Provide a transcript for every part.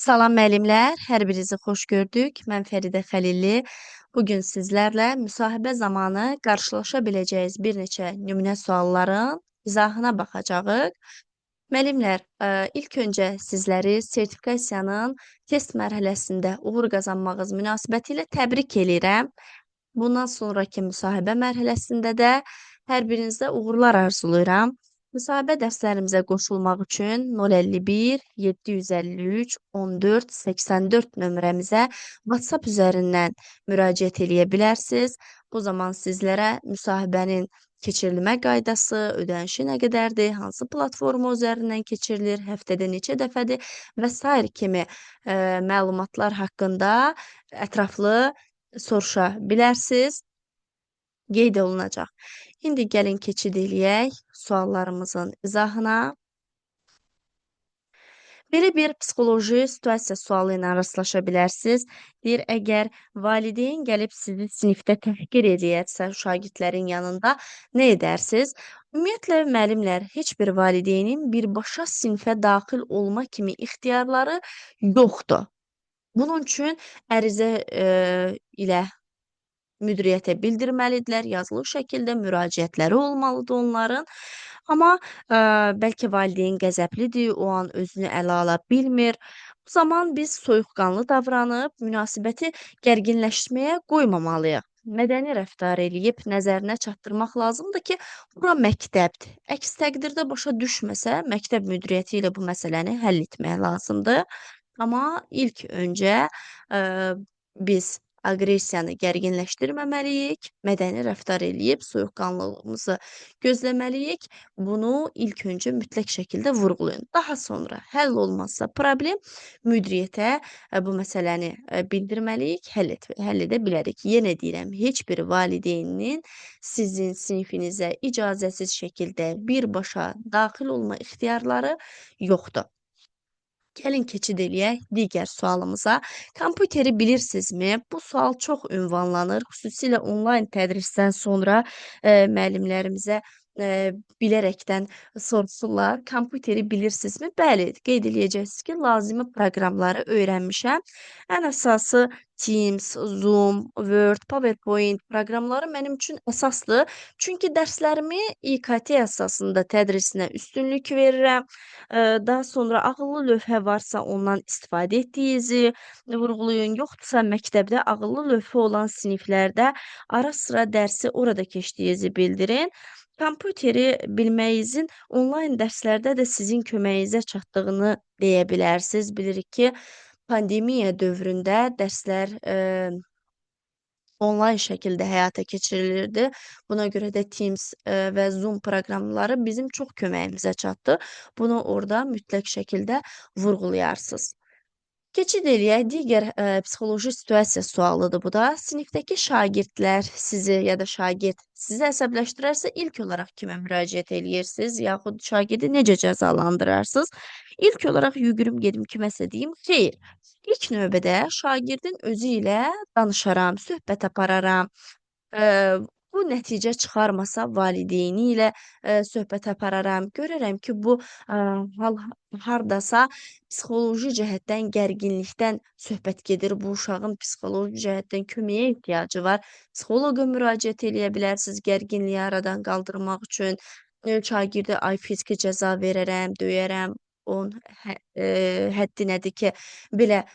Salam müəllimlər, hər birinizi xoş gördük. Mən Fəridə Xəlilli. Bugün sizlərlə müsahibə zamanı qarşılaşa biləcəyiniz bir neçə nümunə sualların izahına baxacağıq. Müəllimlər, ilk öncə sizləri sertifikasiyanın test mərhələsində uğur qazanmağınız münasibətilə təbrik eləyirəm. Bundan sonrakı müsahibə mərhələsində də hər birinizə uğurlar arzulayıram. Müsahibə dərslərimizə qoşulmaq üçün 051 753 14 84 nömrəmizə WhatsApp üzərindən müraciət eləyə bilərsiniz. Bu zaman sizlərə müsahibənin keçirilmə qaydası, ödənişi nə qədərdir, hansı platforma üzərindən keçirilir, həftədə neçə dəfədir və sair kimi məlumatlar haqqında ətraflı soruşa bilərsiniz. Qeyd olunacaq. İndi gəlin keçid eləyək suallarımızın izahına. Belə bir psixoloji situasiya sualı ilə rastlaşa bilərsiniz. Deyir, əgər valideyn gəlib sizi sinifdə təhqir eləyərsə şagirdlərin yanında nə edərsiniz? Ümumiyyətlə, müəllimlər, heç bir valideynin birbaşa sinifə daxil olma kimi ixtiyarları yoxdur. Bunun üçün ərizə ilə müdiriyyətə bildirməlidirlər, yazılı şəkildə müraciətləri olmalıdır onların. Amma bəlkə valideyn qəzəblidir, o an özünü ələ ala bilmir. Bu zaman biz soyuqqanlı davranıb münasibəti gərginləşməyə qoymamalıyıq. Mədəni rəftar eləyib nəzərinə çatdırmaq lazımdır ki, bura məktəbdir. Əks təqdirdə başa düşməsə, məktəb müdiriyyəti ilə bu məsələni həll etmək lazımdır. Amma ilk öncə biz aqressiyanı gərginləşdirməməliyik, mədəni rəftar eləyib soyuqqanlılığımızı gözləməliyik. Bunu ilk öncə mütləq şəkildə vurğulayın. Daha sonra həll olmazsa problem müdiriyyətə bu məsələni bildirməliyik, həll edə bilərik. Yenə deyirəm, heç bir valideynin sizin sinifinizə icazəsiz şəkildə birbaşa daxil olma ixtiyarları yoxdur. Gəlin keçid eləyək digər sualımıza. Kompüteri bilirsinizmi? Bu sual çox ünvanlanır. Xüsusilə onlayn tədrisdən sonra müəllimlərimizə bilərəkdən soruşurlar. Kompüteri bilirsinizmi? Bəli, qeyd eləyəcəksiniz ki, lazımi proqramları öyrənmişəm. Ən əsası Teams, Zoom, Word, PowerPoint proqramları mənim üçün əsasdır. Çünki dərslərimi İKT əsasında tədrisinə üstünlük verirəm. Daha sonra ağıllı lövhə varsa ondan istifadə etdiyinizi vurğulayın. Yoxdursa məktəbdə ağıllı lövhə olan siniflərdə ara sıra dərsi orada keçdiyinizi bildirin. Kompüteri bilməyinizin onlayn dərslərdə də sizin köməyinizə çatdığını deyə bilərsiniz. Bilirik ki, pandemiya dövründə dərslər onlayn şəkildə həyata keçirilirdi. Buna görə də Teams və Zoom proqramları bizim çox köməyimizə çatdı. Bunu orada mütləq şəkildə vurğulayarsınız. Keçid eləyək digər psixoloji situasiya sualıdır bu da. Sinifdəki şagirdlər sizi ya da şagird sizi əsəbləşdirərsə ilk olaraq kimə müraciət eləyirsiniz, yaxud şagirdi necə cəzalandırarsınız? İlk olaraq yügürüm gedim kiməsə deyim, xeyr. İlk növbədə şagirdin özü ilə danışaram, söhbət apararam. Bu nəticə çıxarmasa valideyni ilə söhbət apararam. Görərəm ki, bu hal hardasa psixoloji cəhətdən gərginlikdən söhbət gedir. Bu uşağın psixoloji cəhətdən köməyə ehtiyacı var. Psixoloqa müraciət eləyə bilərsiniz gərginliyi aradan qaldırmaq üçün. Şagirdə ay fiziki cəza verərəm, döyərəm. Onun həddi nədir ki, belə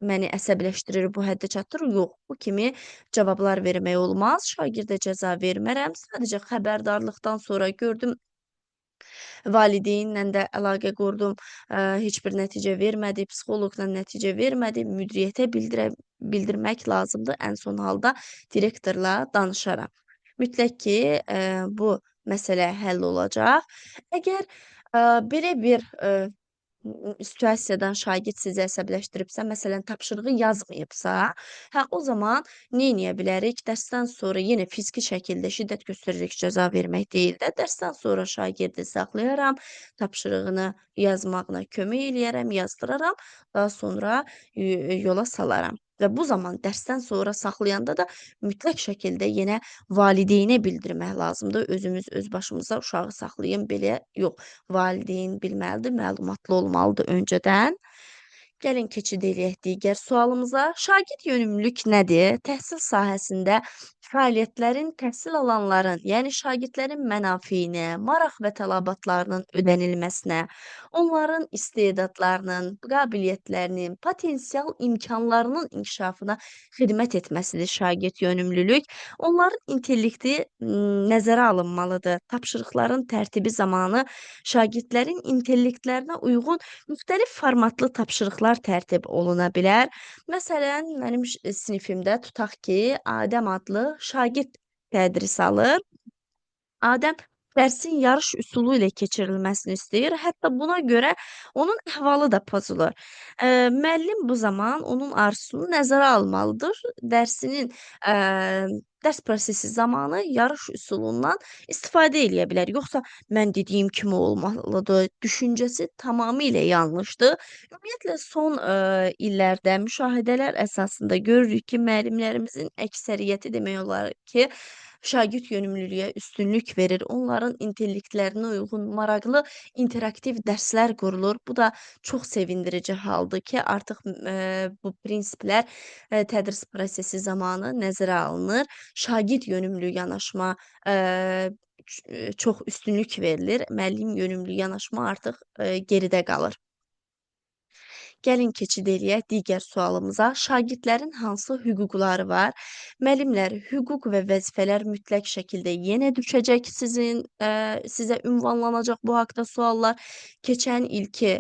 məni əsəbləşdirir, bu həddə çatdırır. Yox, bu kimi cavablar vermək olmaz. Şagirdə cəza vermərəm. Sadəcə xəbərdarlıqdan sonra gördüm, valideynlə də əlaqə qurdum, heç bir nəticə vermədi, psixoloqla nəticə vermədi, müdiriyyətə bildirmək lazımdır. Ən son halda direktorla danışaram. Mütləq ki, bu məsələ həll olacaq. Əgər belə bir situasiyadan şagird sizi əsəbləşdiribsə, məsələn, tapşırığı yazmayıbsa, hə, o zaman nə eləyə bilərik? Dərsdən sonra yenə fiziki şəkildə şiddət göstərərək cəza vermək deyil də, dərsdən sonra şagirdi saxlayaram, tapşırığını yazmağına kömək eləyərəm, yazdıraram, daha sonra yola salaram. Və bu zaman dərsdən sonra saxlayanda da mütləq şəkildə yenə valideynə bildirmək lazımdır. Özümüz öz başımıza uşağı saxlayın, belə yox. Valideyn bilməlidir, məlumatlı olmalıdır öncədən. Gəlin keçid eləyək digər sualımıza. Şagird yönümlülük nədir? Təhsil sahəsində fəaliyyətlərin təhsil alanların, yəni şagirdlərin mənafeyinə, maraq və tələbatlarının ödənilməsinə, onların istedadlarının, qabiliyyətlərinin, potensial imkanlarının inkişafına xidmət etməsidir şagird yönümlülük. Onların intellekti nəzərə alınmalıdır. Tapşırıqların tərtibi zamanı şagirdlərin intellektlərinə uyğun müxtəlif formatlı tapşırıqlar tərtib oluna bilər. Məsələn, mənim sinifimdə tutaq ki, Adəm adlı şagird tədris alır. Adəm dərsin yarış üsulu ilə keçirilməsini istəyir. Hətta buna görə onun əhvalı da pozulur. Müəllim bu zaman onun arzusunu nəzərə almalıdır. Dərsinin dərs prosesi zamanı yarış üsulundan istifadə eləyə bilər. Yoxsa mən dediyim kimi olmalıdır düşüncəsi tamamilə yanlışdır. Ümumiyyətlə son illərdə müşahidələr əsasında görürük ki, müəllimlərimizin əksəriyyəti demək olar ki, şagird yönümlülüyə üstünlük verir. Onların intellektlərinə uyğun maraqlı interaktiv dərslər qurulur. Bu da çox sevindirici haldır ki, artıq bu prinsiplər tədris prosesi zamanı nəzərə alınır. Şagird yönümlü yanaşma çox üstünlük verilir. Müəllim yönümlü yanaşma artıq geridə qalır. Gəlin keçid eləyək digər sualımıza. Şagirdlərin hansı hüquqları var? Müəllimlər, hüquq və vəzifələr mütləq şəkildə yenə düşəcək sizin, sizə ünvanlanacaq bu haqda suallar. Keçən ilki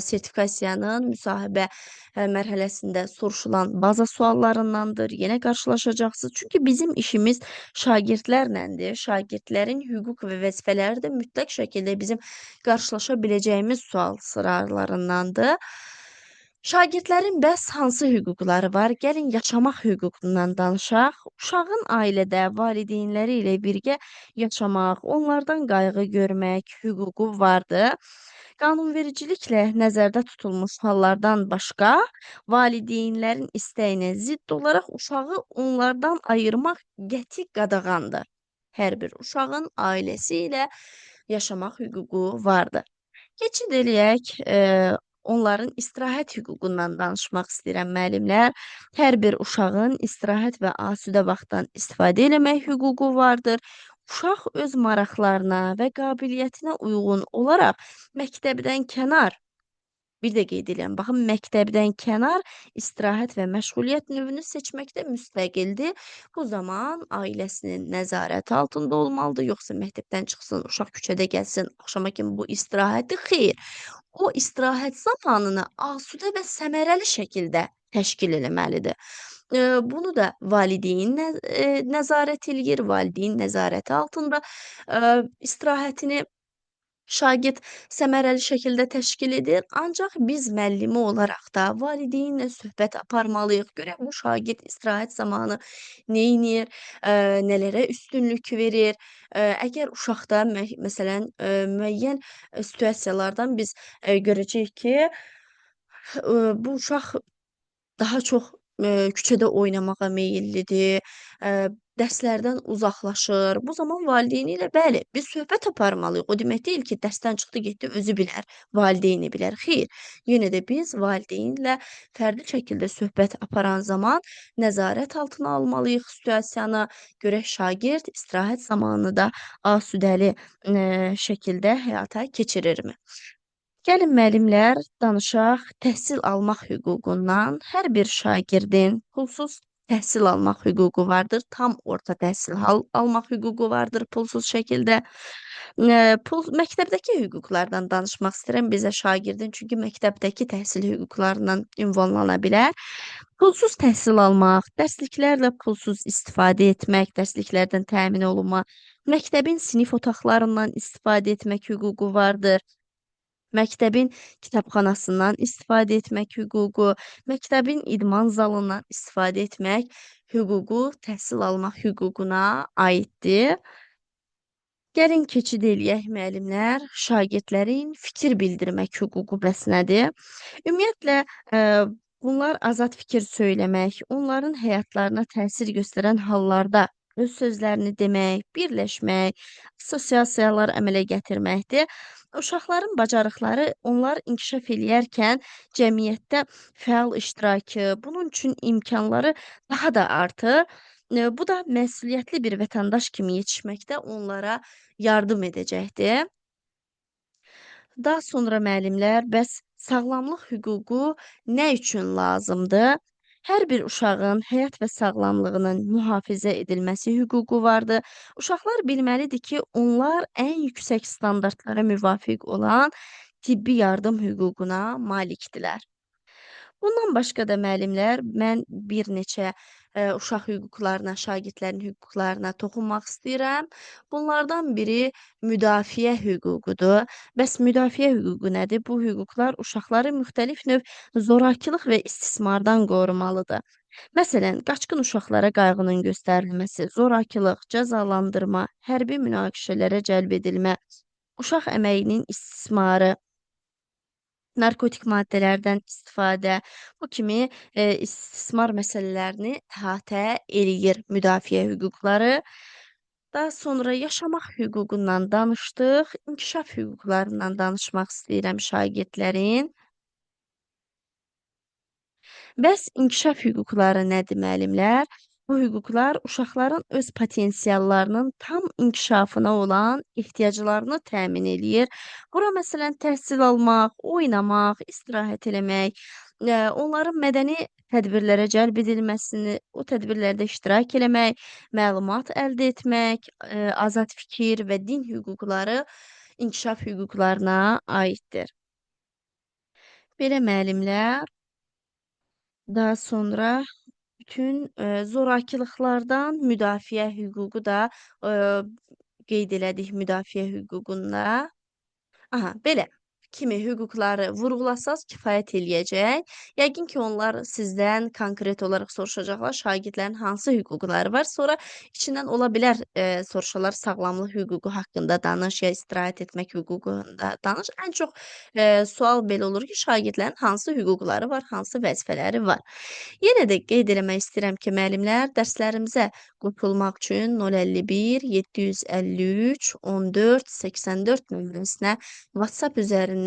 sertifikasiyanın müsahibə mərhələsində soruşulan baza suallarındandır. Yenə qarşılaşacaqsınız. Çünki bizim işimiz şagirdlərləndir. Şagirdlərin hüquq və vəzifələri də mütləq şəkildə bizim qarşılaşa biləcəyimiz sual sıralarındandır. Şagirdlərin bəs hansı hüquqları var? Gəlin yaşamaq hüququndan danışaq. Uşağın ailədə valideynləri ilə birgə yaşamaq, onlardan qayğı görmək hüququ vardır. Qanunvericiliklə nəzərdə tutulmuş hallardan başqa, valideynlərin istəyinə zidd olaraq uşağı onlardan ayırmaq qəti qadağandır. Hər bir uşağın ailəsi ilə yaşamaq hüququ vardır. Keçid eləyək. Onların istirahət hüququndan danışmaq istəyirəm müəllimlər. Hər bir uşağın istirahət və asudə vaxtdan istifadə eləmək hüququ vardır. Uşaq öz maraqlarına və qabiliyyətinə uyğun olaraq məktəbdən kənar, bir də qeyd edirəm, baxın, məktəbdən kənar istirahət və məşğuliyyət növünü seçməkdə müstəqildir. Bu zaman ailəsinin nəzarəti altında olmalıdır. Yoxsa məktəbdən çıxsın, uşaq küçədə gəlsin, axşama kimi bu istirahəti xeyr. O istirahət zamanını asudə və səmərəli şəkildə təşkil eləməlidir. Bunu da valideyn nəzarət eləyir, valideyn nəzarəti altında istirahətini şagird səmərəli şəkildə təşkil edir. Ancaq biz müəllimi olaraq da valideynlə söhbət aparmalıyıq. Görək bu şagird istirahət zamanı neynir, nələrə üstünlük verir. Əgər uşaqda məsələn müəyyən situasiyalardan biz görəcəyik ki, bu uşaq daha çox küçədə oynamağa meyillidir, dərslərdən uzaqlaşır. Bu zaman valideyni ilə bəli, biz söhbət aparmalıyıq. O demək deyil ki, dərsdən çıxdı, getdi, özü bilər, valideyni bilər. Xeyr, yenə də biz valideynlə fərdi şəkildə söhbət aparan zaman nəzarət altına almalıyıq situasiyanı. Görək şagird istirahət zamanını da asudəli şəkildə həyata keçirirmi? Gəlin müəllimlər, danışaq təhsil almaq hüququndan. Hər bir şagirdin pulsuz təhsil almaq hüququ vardır. Tam orta təhsil almaq hüququ vardır pulsuz şəkildə. Pul məktəbdəki hüquqlardan danışmaq istəyirəm bizə şagirdin, çünki məktəbdəki təhsil hüquqlarından ünvanlana bilər. Pulsuz təhsil almaq, dərsliklərlə pulsuz istifadə etmək, dərsliklərdən təmin olunma, məktəbin sinif otaqlarından istifadə etmək hüququ vardır. Məktəbin kitabxanasından istifadə etmək hüququ, məktəbin idman zalından istifadə etmək hüququ təhsil almaq hüququna aiddir. Gəlin keçid eləyək müəllimlər, şagirdlərin fikir bildirmək hüququ bəs nədir? Ümumiyyətlə, bunlar azad fikir söyləmək, onların həyatlarına təsir göstərən hallarda öz sözlərini demək, birləşmək, assosiasiyalar əmələ gətirməkdir. Uşaqların bacarıqları onlar inkişaf eləyərkən cəmiyyətdə fəal iştirakı, bunun üçün imkanları daha da artır. Bu da məsuliyyətli bir vətəndaş kimi yetişməkdə onlara yardım edəcəkdir. Daha sonra müəllimlər, bəs sağlamlıq hüququ nə üçün lazımdır? Hər bir uşağın həyat və sağlamlığının mühafizə edilməsi hüququ vardır. Uşaqlar bilməlidir ki, onlar ən yüksək standartlara müvafiq olan tibbi yardım hüququna malikdirlər. Bundan başqa da müəllimlər, mən bir neçə uşaq hüquqlarına, şagirdlərin hüquqlarına toxunmaq istəyirəm. Bunlardan biri müdafiə hüququdur. Bəs müdafiə hüququ nədir? Bu hüquqlar uşaqları müxtəlif növ zorakılıq və istismardan qorumalıdır. Məsələn, qaçqın uşaqlara qayğının göstərilməsi, zorakılıq, cəzalandırma, hərbi münaqişələrə cəlb edilmə, uşaq əməyinin istismarı, narkotik maddələrdən istifadə, bu kimi istismar məsələlərini əhatə eləyir müdafiə hüquqları. Daha sonra yaşamaq hüququndan danışdıq, inkişaf hüquqlarından danışmaq istəyirəm şagirdlərin. Bəs inkişaf hüquqları nədir müəllimlər? Bu hüquqlar uşaqların öz potensiallarının tam inkişafına olan ehtiyaclarını təmin eləyir. Bura məsələn təhsil almaq, oynamaq, istirahət eləmək, onların mədəni tədbirlərə cəlb edilməsini, o tədbirlərdə iştirak eləmək, məlumat əldə etmək, azad fikir və din hüquqları inkişaf hüquqlarına aiddir. Belə müəllimlər, daha sonra bütün zorakılıqlardan müdafiə hüququ da qeyd elədik müdafiə hüququnda. Aha, belə kimi hüquqları vurğulasaz kifayət eləyəcək. Yəqin ki, onlar sizdən konkret olaraq soruşacaqlar, şagirdlərin hansı hüquqları var. Sonra içindən ola bilər soruşarlar sağlamlıq hüququ haqqında danış, ya istirahət etmək hüququnda danış. Ən çox sual belə olur ki, şagirdlərin hansı hüquqları var, hansı vəzifələri var. Yenə də qeyd eləmək istəyirəm ki, müəllimlər dərslərimizə qoşulmaq üçün 051 753 14 84 nömrəsinə WhatsApp üzərindən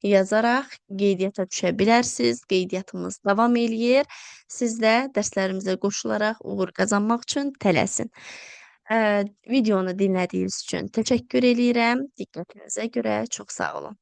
yazaraq qeydiyyata düşə bilərsiniz. Qeydiyyatımız davam eləyir. Siz də dərslərimizə qoşularaq uğur qazanmaq üçün tələsin. Videonu dinlədiyiniz üçün təşəkkür eləyirəm. Diqqətinizə görə çox sağ olun.